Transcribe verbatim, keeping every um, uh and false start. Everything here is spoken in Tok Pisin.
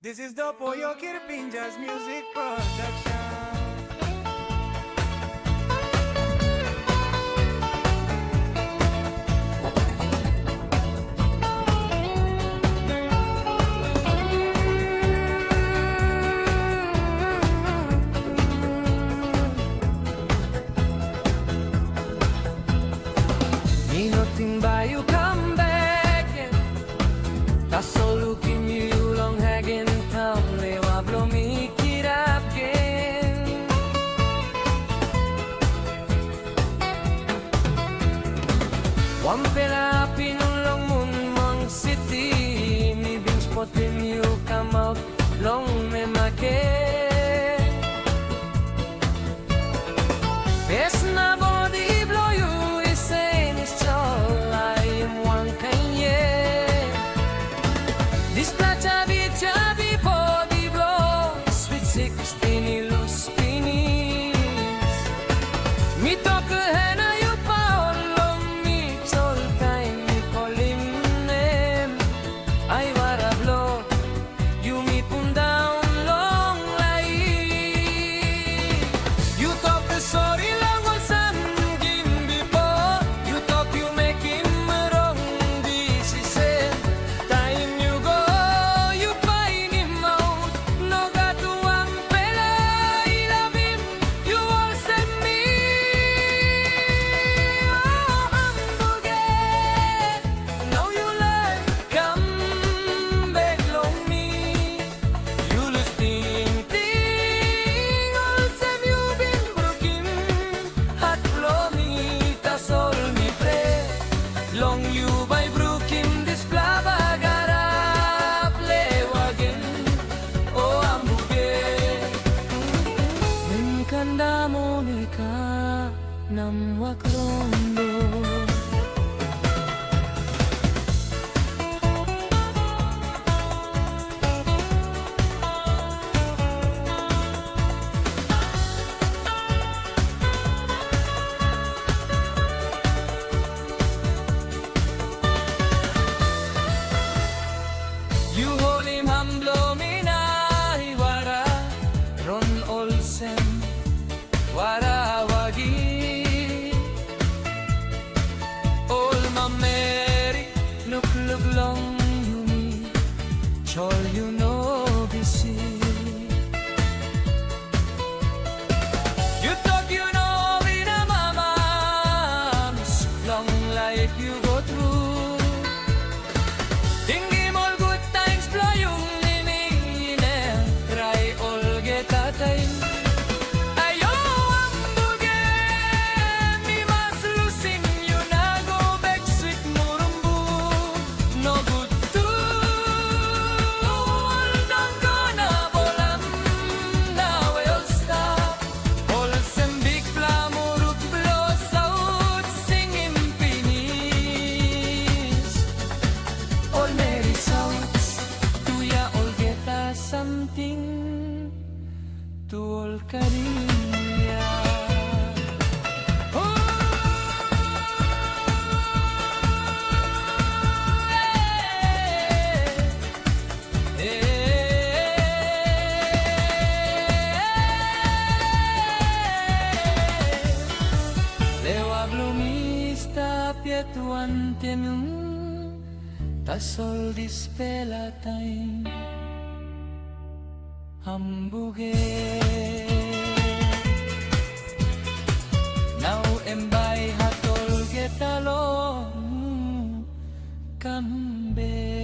This is the Poyo Kirpinjas Music Production. Mi no ting bai yu kam bek gen. Tasol lukim yu long Hagen taun, lewa bilong mi kirap gen. Wanpela apinun long munmang siti, mi bin spotim yu kamaut long memaket. Pes na bodi bilong yu i senis ol lain wankain yet. Dispela chabi chabi bodi bilong swit sikstin i lus pinis. Mi tok hena yu paul long mi oltaim mi kolim nem. Ai wara bilong Yumi pundaun long lain. Yu tok sori long ol samting bipo. Yu tok yu mekim rong disisen. Taim yu go, yu painimaut. Nogat wanpela i lavim yu olsem mi. O, hambuge, nau yu laik kam bek long mi. Yu lus tingting olsem yu bin brukim hat bilong mi. Tasol mi pret long yu bai brukim dispela bagarap lewa gen. O hambuge, em kanda moneka. Nam wak londo. Yu holim han bilong mi na i wara ron olsem wara wagi. Ol manmeri lukluk long yumi, tasol yu no bisi. Yu tok yu no inap amamas long laip yu go tru. Tingim ol gutpela taim bilong yu, mi no trai olgeta taim. Ayo, hambuge, mi mas lusim yu na go bek swit murumbu. Nogut tu, ol nongon na bolam na we ol stap. Olsem bikpela muruk bilong saut singim pinis. Ol meri saut, tu ya olgeta samting, tu ol karim ya. Oh, eh. Lewa bilong mi i stap yet wantaim yu, tasol dispela taim hambuge. Nau em bai hat olgeta long kam bek.